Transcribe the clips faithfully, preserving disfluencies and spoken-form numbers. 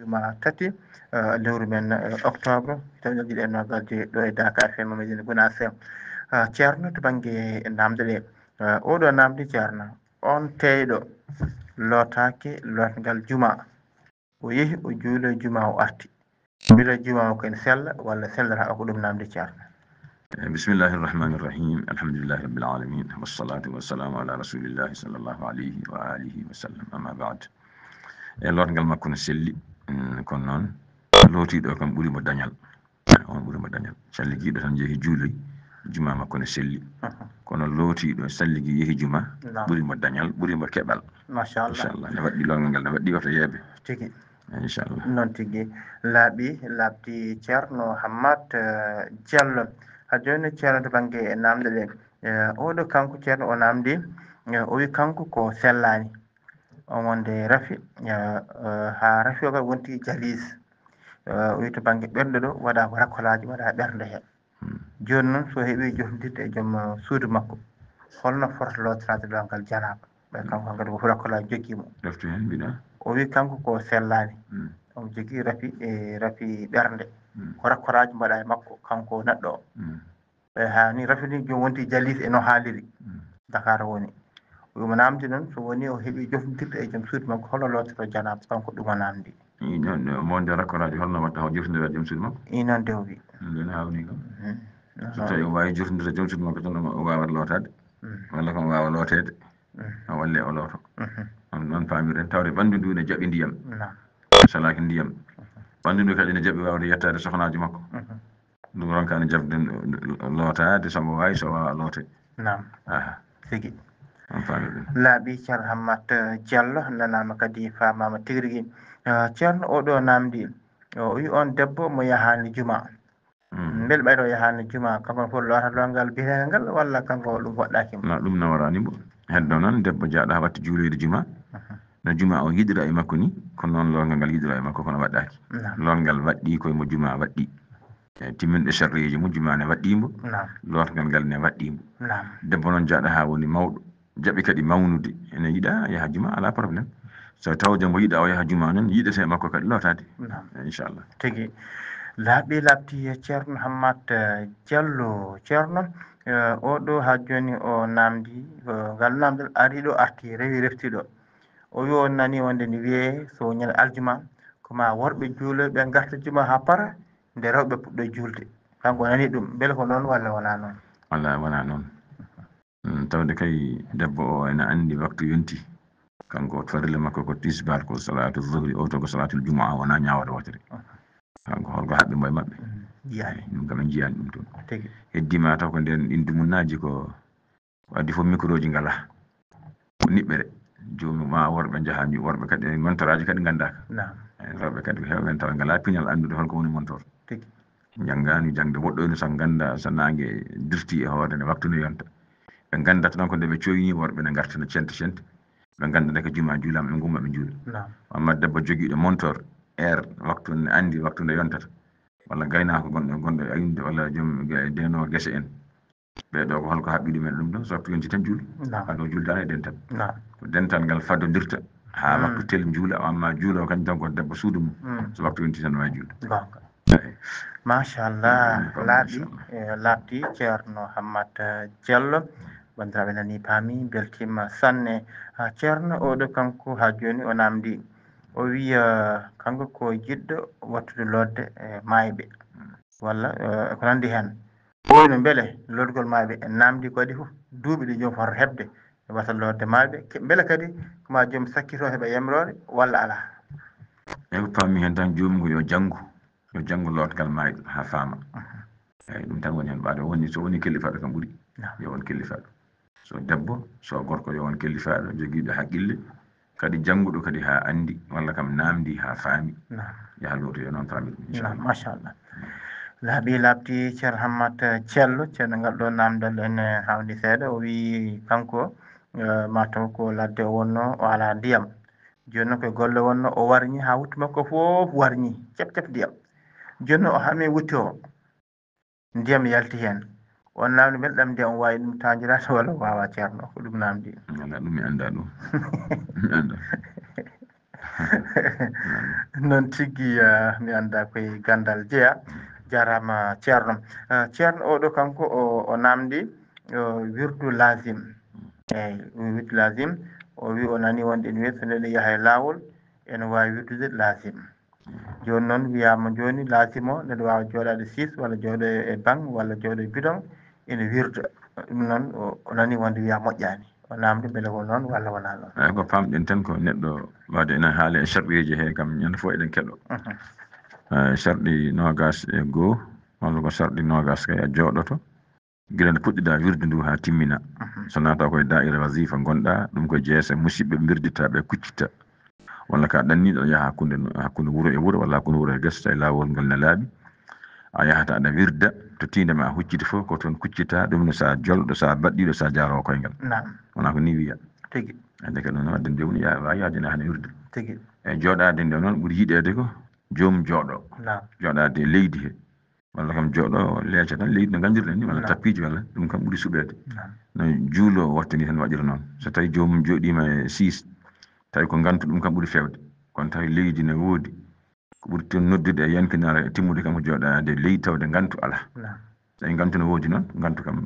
Juma tati, eh, lewru men, eh, octobre, tawi ɗo jiɗen nogal je ɗo e Daka F M Medina Gounass. Eh, Ceerno, to bannge namde ɗe, eh, oɗo namdi Ceerno, on teyɗo lootake lootgal juma, o yehi o juulo juma o arti, mbila juma o ken sella walla sellata, o ko ɗum namdi Ceerno? Eh, bismillahi irrahmani irrahim. Alhamdulillahi rabbil alamin. Wassalatu wassalamu ala rasulillahi sallallahu alayhi wa alihi wa sallam. Amma ba'd. E lootgal makko no selli, mm, kono noon lootiiɗo kam ɓuri mo dañal. On ɓuri mo dañal. Salligiiɗo tan yehi juuloy, juma makko no selli. Mhm. Kono lootiiɗo salligi yehi juma, naam, ɓuri mo dañal, ɓuri mo keɓal. Machallah. Inchallah. Ne waɗɗi lootgal ngal, ne waɗɗi oto yeeɓe. Tigi. Inchallah. Noon tigi. Laaɓi, laaɓti Ceerno Hammat, eh, Diallo. Ha jooni Ceerno to bannge namde ɗe. Eh, oɗo kanko Ceerno o namdi, eh, o wi kanko ko sellaani. On wonde rafi, eh, eh, haa rafi o kadi wonti jalis. Eh, o wi to bannge ɓernde ɗo, waɗa ko rakkolaaji, waɗa ɓernde he. Hmm. Jooni noon, so heɓi jofndirde e joom, eh, suudu makko, holno fota lootoraade lootgal janaaba? Ɓay kanko hankadi ko rakkolaaji jogii mo. Reftu heen, mbiɗa. O wi kanko ko sellaani. Hmm. Omo jogii rafi, e rafi ɓernde. Hmm. Ko rakkolaaji mbaɗa e makko, kanko neɗɗo o. Hmm. Ɓe haa ni rafini joom wonti jalis e no haaliri. Mm. Dakar woni. O wiima namdi noon, so woni o heɓi jofndirde e joom suudu makko, holo lootoro janaaba, kanko ɗum o namdi. I noon, mo wonde rakkoraaji, holno watta o jofndirde e joom suudu makko? I noon de o wi. Ɗum ɗon haawni kam. Mhm. So tawi o waawi jofndirde e joom suudu makko tan, o waawat lootaade. Mm. Walla kam o waawa looteede. Mm. O walle o looto. Mhm. On, on paamiren, tawde ɓanndu ndu ne jaɓi ndiyam. Naam. Salaaki ndiyam. Mhm. Ɓanndu ndu kadi ne jaɓi waawde yettaade sohnaaji makko. Mhm. Ɗum ronkaani jaɓde lootaade, so mbo waawi, so waawa loote. Naam. Aha. Tigi. On paami ɗum. Laaɓi Ceerno Hammat, eh, Diallo, nanaama kadi, faamaama tigi rigi. Eh, Ceerno, oɗo namdi, o wi on debbo mo yahaani juma. Mm. Mbele ɓayde o yahaani juma, kanko fof loota lootgal biyeteegal ngal, walla kanko ɗum woɗɗaaki mo? Na ɗum nawaraani mbo. Heddo noon, debbo jaaɗo haa watti juuloyde juma. Mhm. No juma o yiɗira e makko ni, ko noon lootgal ngal yiɗira e makko, kono waɗɗaaki. Naam. Lootgal waɗɗi koye mo juma waɗɗi. E timminɗo sharɗiiji mum, juma ne waɗɗii mbo. Naam. Lootgal ngal ne waɗɗii mbo. Naam. Debbo noon jaaɗo haa woni mawɗo, jaɓi kadi mawnude, ene yiɗa yaha juma, alaa problème. So tawde mbo yiɗa o yaha juma noon, yiɗete makko kadi lootaade. Naam. Inchallah. Tigi. Laaɓi laaɓti e Ceerno Hammat, eh, Diallo. Ceerno, eh, oɗo haa jooni o namdi, eh, ngal namdal ari ɗo, arti, rewi refti ɗo. O wi on nani wonde ne wiyee so ñande aljuma, ko ma worɓe juuloyɓe ngarta juma haa para, nde rewɓe puɗɗo juulde. Kanko o nani ɗum, mbele ko noon walla wonaa noon? Walla wonaa noon. Mm, tawde kay debbo o ene anndi waktu yonti. Kanko o farilla makko ko tisbaar, ko salaatul zuhri, o to ko salaatul jumu'a, wonaa ñaawata wootere. Mhm. Kanko holko haɓɓi mbo e maɓɓe? Mm, jiyaani. Eey, ɗum kam en jiyaani ɗum toon. Tigi. Heddii ma taw ko nden ɗin dumunnaaji ko, ko addi fof microji ngalaa. Ko niɓɓere. Joomum ma worɓe njaha, worɓe kadi montoraaji kadi nganndaaka. Naam. Eey, rewɓe kadi ko heewɓe en tawa ngalaa piñal anndude holko woni montor. Tigi. Njanngaani jaŋde woɗɗoyno, so ngannda, so naange dirti e hoore nde, waktu nde yonta. Ɓe nganndata noon ko nde ɓe cooyni worɓe ne ngarta ne cente cente. Ɓe ngannda nde ko juma juulaama, ɓe ngumma ɓe njuula. Naam. Amma debbo jogiiɗo montor, heure, waktu ne anndi waktu nde yontata. Walla gaynaako gonɗo, gonɗo e aynude, walla joom ge-, deenoowo gese en. Ɓee ɗoo ko holko haɓɓi ɗumen ɗum ɗoo? So waktu yonti tan juul. Naam. Ado juuldaani e dental. Naam. Ko dental ngal fadondirta haa, mm, waktu tel njuula, amma juulo kañum tan ko debbo suudu mum. Mm. So waktu yonti tan waawi juulde. Goonga. Eey. Machallah, mm, laaɓi, machallah. Eh, laaɓti Ceerno Hammat, eh, Diallo. Banndiraaɓe nani, paami, mbeltiima sanne. Ah, Ceerno, oɗo kanko haa jooni o namdi. O wiya kanko ko jiɗɗo wattude lootde, eh, maayɓe. Mm. Walla, eh, ko nanndi heen. Ɓooyno mbele lootgol maayɓe en namdi ko waɗi fof duuɓi ɗi joom fotata heɓde e wata lootde maayɓe. Ke-, mbele kadi ko ma joom sakkito heɓa yamroore walla alaa? Eey, ko paami heen tan joomum ko yo janngu. Yo janngu lootgal maayɗo haa faama. Mhm. Eey, ɗum tan woni heen. Ɓaade woni, so woni kellifaaɗo kam ɓuri. Naam. Yo won kellifaaɗo. So debbo, so gorko, yo won kellifaaɗo jogiiɗo haqqille, kadi jannguɗo kadi haa anndi, walla kam naamndi haa faami. Naam. Yaha lootoyo noon faami ɗum, inchallah. Naam, machallah. Laaɓi laaɓti Ceerno Hammat Diallo, ceerno ngal ɗo naamndal ene haawdi seeɗa. O wii kanko, eh, mataw ko ladde o wonno, o alaa ndiyam. Jooni noon koye golle wonno, o warñi haa wuttu makko fof warñi, cep cep ndiyam. Jooni noon o haami wutte o. Ndiyam yalti heen. On naamndi mbele ɗam ndiyam o waawi ɗum taanjiraade walla o waawaa, Ceerno? Ko ɗum naamndi. Alaa, ɗum mi anndaa ɗum. Mi anndaa. Noon tigi, eh, mi anndaa koye ganndal jeyaa. Jaaraama, Ceerno. Eh, Ceerno, oɗo kanko o, o naamndi, o wirdu laazim. Eeyi, o wirdu laazim. O wi o nani wonde ene wiya so neɗɗo yaha e laawol, ene waawi wirdude laazim. Jooni noon wiyaama jooni laazim o, neɗɗo waawa jooɗaade siis walla jooɗo e baŋ walla jooɗo e bidon, ene wirda. Ɗum noon o, o nani wonde wiyaa moƴƴaani. O naamndi mbele ko noon walla wonaa noon. Eeyi, ko paamɗen tan ko neɗɗo waawde ene haala e sarɗiiji he kam ñande fof eɗen keɗo. Mhm. Eh, sarɗi noogaas e goo, walla ko sarɗi noogaas kay a jooɗoto. Gila nde puɗɗiɗaa wirdu ndu haa timmina. Mhm. So naata ko e daa'ira wazifa ngonɗaa, ɗum ko jeese musidɓe mbirditta ɓe kuccitta. Walla ka ɗanniiɗo yaha hakkunde, hakkunde wuro e wuro, walla hakkunde wuro e gese, tawi laawol ngol ne laaɓi. A yahata aɗa wirda, to tiinde ma a hucciti fof, ko toon kuccitta, ɗum ne sa jolɗo, sa baɗɗiiɗo, sa jaaroowo koyngal. Naam. Wonaa ko ni wiya. Tigi. Ande kadi noon wadde nde woni ya-, wa yaade ne hana wirda. Tigi. E jooɗaade nde noon ɓuri yiɗeede ko joom jooɗo. Naam. Jooɗaade e leydi he. Walla kam jooɗo leeca tan leydi no nganndirɗen ni, walla Naam. tappiiji, walla ɗum kam ɓuri suɓeede. Naam. No juuloowo watta ni tan waɗira noon. So tawi joomum jooɗiima e siis, tawi ko ngantu ɗum kam ɓuri feewde. Kono tawi leydi ne woodi, ko ɓuri toon noddude e yankinaare e timmude kam ko jooɗaade e leydi tawde ngantu alaa. Naam. So tawi ngantu ne woodi noon, ngantu kam,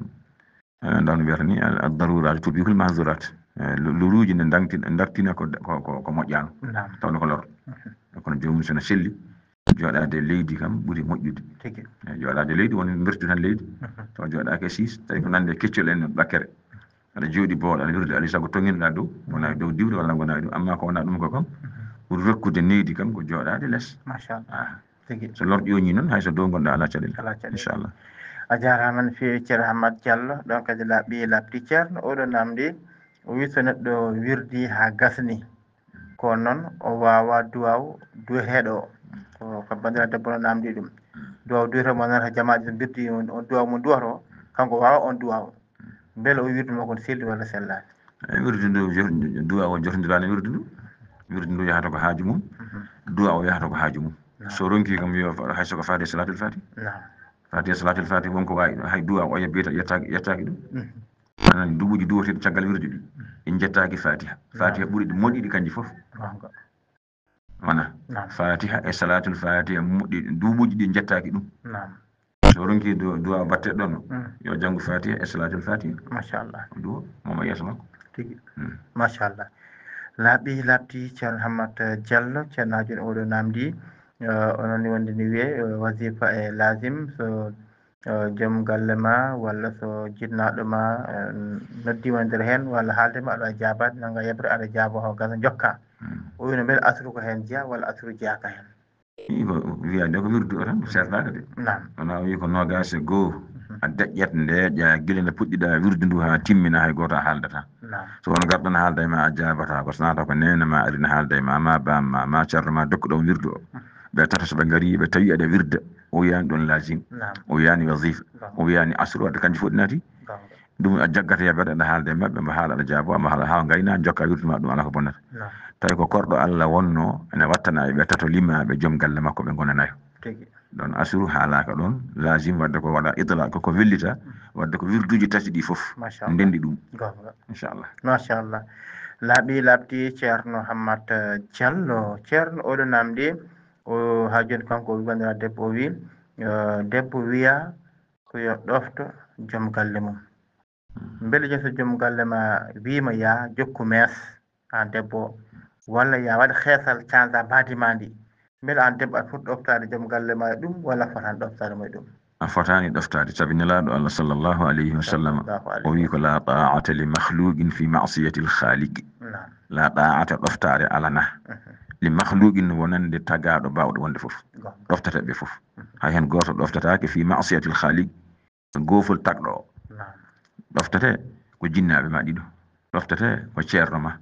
eh, ndawno mbiyata ni, al-, ad-daruraat tubihul mahzurat. Eh, lu-, luruuji ne ndangti-, ndartina ko, ko, ko, ko moƴƴaano. Naam. Tawde ko lor. Mhm. Kono joomum so no selli, jooɗaade e leydi kam ɓuri moƴƴude. Tigi. Eeyi, jooɗaade e leydi woni mbertu tan leydi. Mhm. Tawa jooɗaaki e siis, tawi ko nande e keccol en ɓakkere. Aɗa jooɗi boowal, aɗa wirda, alaa e sago toŋinɗaa dow, wonaa e dow diwde walla ngonaa e dow. Amma ko wonaa ɗum ko kam, Mhm. ɓuri rokkude neydi kam ko jooɗaade les. Machallah. Ah. Tigi. So lor ƴooñii noon, hay so dow ngonɗaa alaa caɗeele. Alaa caɗeele. Inchallah. A jaaraama no feewi, Ceerno Hammat Diallo. Ɗoon kadi laaɓi, laaɓti Ceerno. Oɗo naamndi, o wi so neɗɗo wirdi haa gasni, ko noon o waawa duwaaw duweteeɗo o. Ko, ko banndiraawo debbo no naamndi ɗum. Duwaaw duweteeɗo mo nanata jamaaɗe so mbirdi on, on duwaaw mo duwata o, kanko waawa on duwaaw. Mbele o wirdu makko no selli walla sellaani? Eeyi, wirdu ndu, jo-, duwaaw o jotondiraani wirdu ndu. Wirdu ndu yahata ko haaju mum. Mhm. Duwaaw o yahata ko haaju mum. Naam. So ronki kam yo fa-, hay so ko faade salaatul faati. Naam. Faade salaatul faati won ko waawi ɗum. Hay duwaaw o yebbita yettaaki, yettaaki ɗum. Mhm. Anan duɓuuji duwoteeɗi caggal wirdu ɗi. Mhm. En njettaaki Faatiha. Naam. Faatiha ɓuri ɗi moɗi ɗi kanji fof. Goonga. Wona. Naam. Faatiha e salaatul faatiha moɗi duɓuuji ɗi njettaaki ɗum. Naam. So ronki du-, duwaaw batte ɗon, Mm. yo janngu Faatiha e salaatul faatiha. Machallah. Duwa, mo ma yeeso makko. Tigi. Mm. Machallah. Laaɓi laaɓti Ceerno Hammat Diallo, Ceerno Haajun oɗo naamndi, eh, onon ni wonde ni wiye, eh, wazifa e laazim, so, eh, joom galle ma walla so jinnaaɗo ma, eh, noddiima nder heen walla haalde ma, aɗa waawi jaabaade, nannga yeɓre, aɗa jaaba ko gasa njokka. Mm. O wino mbele asru ko heen jeya walla asru jeyaaka heen? Ii, ko wiyaade ko wirdu o tan, ko seertaaka de. Naam. Wona o wii ko noogaas e goo, Mhm. a deƴƴat ndeeƴa gila nde puɗɗiɗaa wirdu ndu haa timmina, hay gooto a haaldataa. Naam. So won garɗo na haalda e ma, a jaabataa ko, so naata ko neene ma ari na haalda e ma, ma baam ma, ma ceerno ma dokkuɗo on wirdu o. Mhm. Ɓe tato so ɓe ngarii, ɓe tawi aɗa wirda, o wiyaani ɗon laazim, Naam. o wiyaani wazifa, Naam. o wiyaani asru, wadde kanji fof ɗi naati. Goonga. Ɗum a jaggata yeɓere, aɗa haalda e maɓɓe, mbo haala aɗa jaabo, amma haala haa ngayna, jokka wirdu ma, ɗum alaa ko bonnata. Naam. Tawi ko korɗo Allah wonno, ene wattana e ɓe tato limaaɓe, joom galle makko, ɓe ngona nayo. Tigi. Ɗon asru haalaaka ɗon, laazim wadde ko waɗa itlaq, ko, ko wellita, Mm. wadde ko wirduuji tati ɗi fof, Machallah. ndenndi ɗum. Goonga. Inchallah. Machallah. Laaɓi laaɓti Ceerno Hammat, eh, Diallo. Ceerno, oɗo naamndi, o, haa jooni kanko o wi banndiraaɗo debbo, o wi, eh, debbo wiya ko yo ɗofto joom galle mum. Mbele joom so joom galle ma wiima yaa jokku mees aan debbo o, walla yaa waɗ xeesal canza mbaadi ma ndi, mbele aan debbo aɗa foti ɗoftaade joom galle ma e ɗum walla a fotaani ɗoftaade mo e ɗum? A fotaani ɗoftaade, sabi Nelaaɗo Allah sallallahu alayhi wa sallam, Sallallahu alayhi o wii ko: "Laa taa'ata li makhluqin fi ma'siyatil khaliq." Naam. "Laa taa'ata", ɗoftaare alanaa, Mhm. "li makhluqin", wonande tagaaɗo baawɗo wonde fof. Goonga. Ɗoftateeɓe fof. Mhm. Hay heen gooto ɗoftataake fi ma'siyatil khaliq. Goofol tagɗo o. Naam. Ɗoftatee ko jinnaaɓe ma ɗiɗo. Ɗoftatee ko ceerno ma.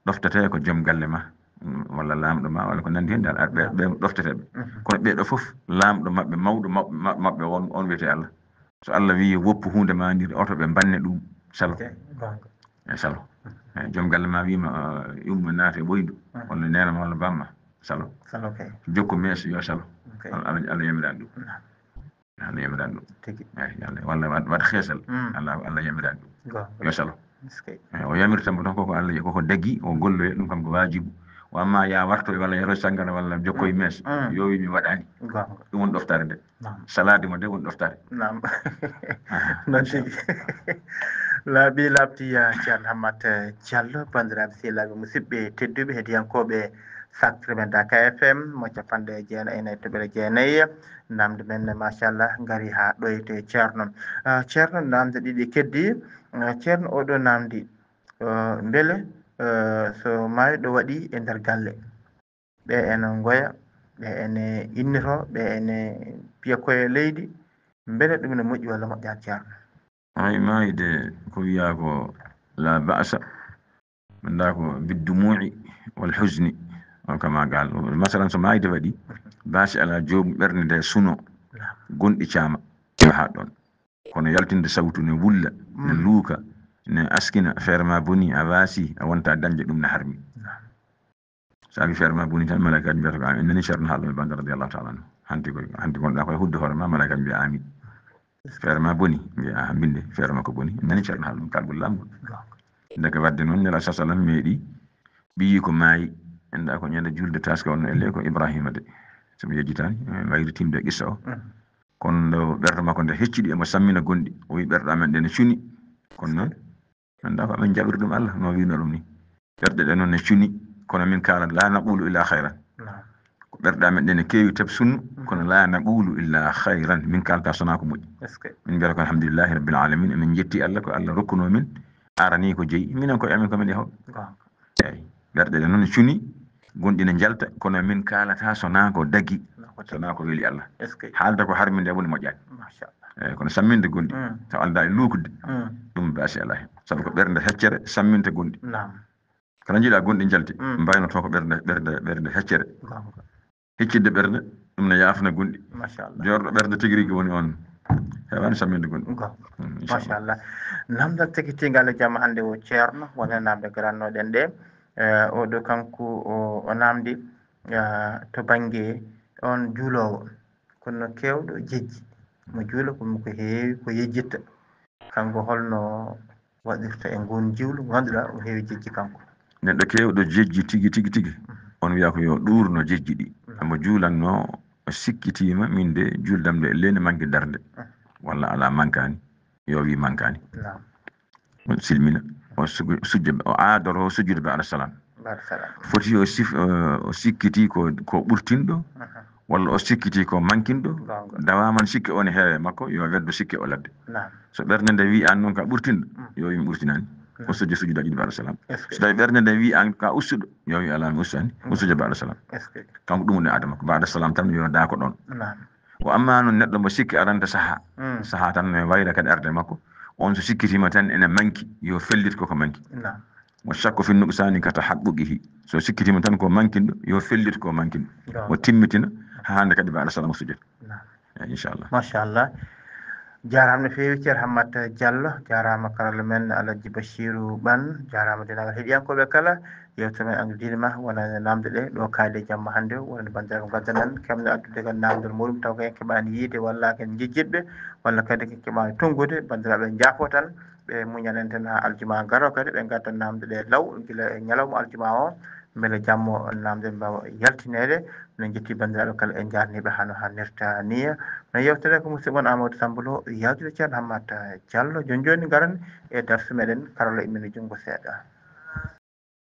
Ɗoftatee ko joom galle ma, mm, walla laamɗo ma, walla ko nanndi heen dal, ar-, ɓe, Naam. ɓe ɗoftatee ɓe. Mhm. Kono ɓee ɗoo fof, laamɗo maɓɓe, mawɗo maɓ-, maɓ-, maɓɓe on, on wiyetee Allah. So Allah wii woppu huunde ma ndir, oto ɓe mbanne ɗum, salo. Ok, goonga. E salo. Mhm. E joom galle ma wiima, uh, ummo naate ɓoyndu, Mhm. walla neene ma, walla baam ma, salo. Salo kay. Jokku mees yo salo. Ok. Allah, Allah, Allah yamiraani ɗum. Naam. Allah yamiraani ɗum. Tigi. Eeyi, Allah, walla waɗ, waɗ xeesal. Mm. Allah, Allah yamiraani ɗum. Goonga. Yo salo. Eskey. Eeyi, o yamirta mo tan koko Allah, koko dagi, o golloya ɗum kam ko waajibu. Wa amma ya warto walla yaro sangara walla jokkoy mes. Yo wi mi waɗani. Ɗum won ɗoftare nde. Salaade mo de won ɗoftare. Naam. Noon tigi. Laaɓi laaɓti, ya Ceerno Hammat Diallo, banndiraaɓe sehilaaɓe musidɓe tedduɓe heɗiyankooɓe Saktre men Daka F M mo capanɗe jeenayi e nayi toɓɓere jeenayi. Naamnde men machallah ngari haa ɗo e to Ceerno. Ah, Ceerno, naamnde ɗiɗi keddi. Ah, Ceerno, oɗo naamndi, ah, mbele, ah, so maayɗo waɗi e nder galle, ɓe ene ngoya, ɓe ene innito, ɓe ene piya koye leydi, mbele ɗum ne moƴƴi walla moƴƴaani, Ceerno? Ay, maayde ko wiyaa ko la ba'sa, ndaa ko biddumu'i wal huzni, o kama gal. Masalan, so maayde waɗi, baasi alaa, joom ɓernde nde suno, gonɗi caama, haa ɗoon. Kono yaltinde sawtu ne wulla, ne luuka, ne askina, feere ma boni, a waasi, a wonta dañde ɗum ne harmi. So a wi feere ma boni tan, malaikaaji mbiyata ko amin. En nani Ceerno haalɗo e bannge radiyallahu ta'ala anhu. Hanti ko, hanti gonɗa koye hudde hoore ma, malaikaaji mbiya amin. Feere ma boni, mbiya aha, mbinde, feere ma ko boni. En nani Ceerno haalɗo ɗum, kalgol laamgol. Ndeke wadde noon, Nela sa sallam meeɗi ɓiyi ko maayi, enda ko ñande julde taske wonno elle ko Ibrahima de. So mi yejjitaani, eh, wayri timde qissa o. Kono nde ɓerɗe makko nde hecciɗi, emo sammina gonɗi. O wi ɓerɗe amen ɗe ne cuni. Kono noon, annda ko amen jaɓiri ɗum Allah, no wiino ɗum ni. Ɓerɗe ɗe noon ne cuni, kono min kaalat la naqulu illa khayran. Naam. Ko ɓerɗe amen ɗe ne keewi tab sunnu, kono la naqulu illa khayran. Min kaalata sona ko moƴƴi. Min mbiyata ko alhamdulillahi rabbil alamin, emin njetti Allah, ko Allah rokkuno min, arani ko jeyi. Minen koye amen ko min e hoɓe. Eyi, ɓerɗe ɗe noon cuni, gonɗi ne njalta, kono min kaalata sona ko dagi, sona ko weli Allah. Haalde ko harmi nde woni moƴƴaani. Machallah. Eyi, kono samminde gonɗi, taw alda e luukude, ɗum baasi alaa heen. Sabu ko ɓernde heccere, samminte gonɗi. Naam. Kala njiɗa gonɗi njalti, mbaynoto ko ɓernde, ɓernde, ɓernde heccere. Heccidde ɓernde, ɗum ne yaafna gonɗi. Machallah. Joorɗo ɓernde tigi rigi woni on. Heewaani samminde gonɗi. Machallah. Namdal tekitiingal e jamma hannde o, Ceerno, wona namde garannoɗen ɗe. Eh, oɗo kanko o, o namdi, eh, to bannge on juuloowo. Kono keewɗo jejji. Mo juula ko, ko heewi ko yejjitta. Kanko holno waɗirta e ngun jiwlu, mo ngannduɗaa o heewi jejji kanko? Neɗɗo keewɗo jejji tigi, tigi, tigi, on wiya ko yo ɗuurno jejji ɗi. Omo juulanno, o sikkitiima, min de juuldam nde leni manki darnde. Walla alaa mankaani, yo wi mankaani. Naam. O silmina, o sugu-, sujja, o aadoro, o sujjude ba'da salam. Ba'da salam. Foti o sif-, o, o sikkiti ko, ko ɓurtinɗo, walla o sikkiti ko mankinɗo, dawaman sikke o ne heewe makko, yo weddo sikke o ladde. Naam. So ɓernde nde wi an noon ka ɓurtinɗo, yo wi mi ɓurtinaani. O sujja sujudaaji ɗiɗi ba'da salam. So tawi ɓernde nde wi an ka ustuɗo, yo wi alaa mi ustaani, o sujja ba'da salam. Kanko ɗum woni aada makko, ba'da salam tan yo daako ɗoon. Naam. Wa amma noon neɗɗo mo sikki aranta saha, saha tan no wayra kadi arde makko, on so sikkitiima tan ene manki, yo fellit koko manki. Naam. Wa shakku fi nuqsani ka tahaqquqihi. So sikkitiima tan ko mankinɗo, yo fellit ko mankinɗo. Naam. O timmitina, haa hannde kadi ba'da salam o sujjata. Naam. Eyi, inchallah. Machallah. Jaaraama no feewi, Ceerno Hammat Diallo. Jaaraama karalla men, Alhaji Bachiru Ɓan. Jaaraama denndaangal heɗiyankooɓe kala. Yewtere men Angle diine ma wonani namde ɗe ɗo kaaɗi e jamma hannde o, wonani banndiraaɓe ngaddanan kemɗe addude kadi namdal muɗum, taw ko en keɓaani yiide walla ko en njejjitɓe, walla kadi ko en keɓaani tonngude, banndiraaɓe njaafo tan, ɓe muñan en tan haa aljuma garo kadi, ɓe ngadda namde ɗe law, gila e ñalawma aljuma o, mbele jamma o namde mbaawa yaltineede. Min njetti banndiraaɓe kala, en njaarniiɓe hano hannirta niya. No yewtere ko musidɗo mon Amadou Samba Lo, yawtude Ceerno Hammat Diallo. Jooni jooni ngaran e darsu meɗen, karalla immini junngo seeɗa.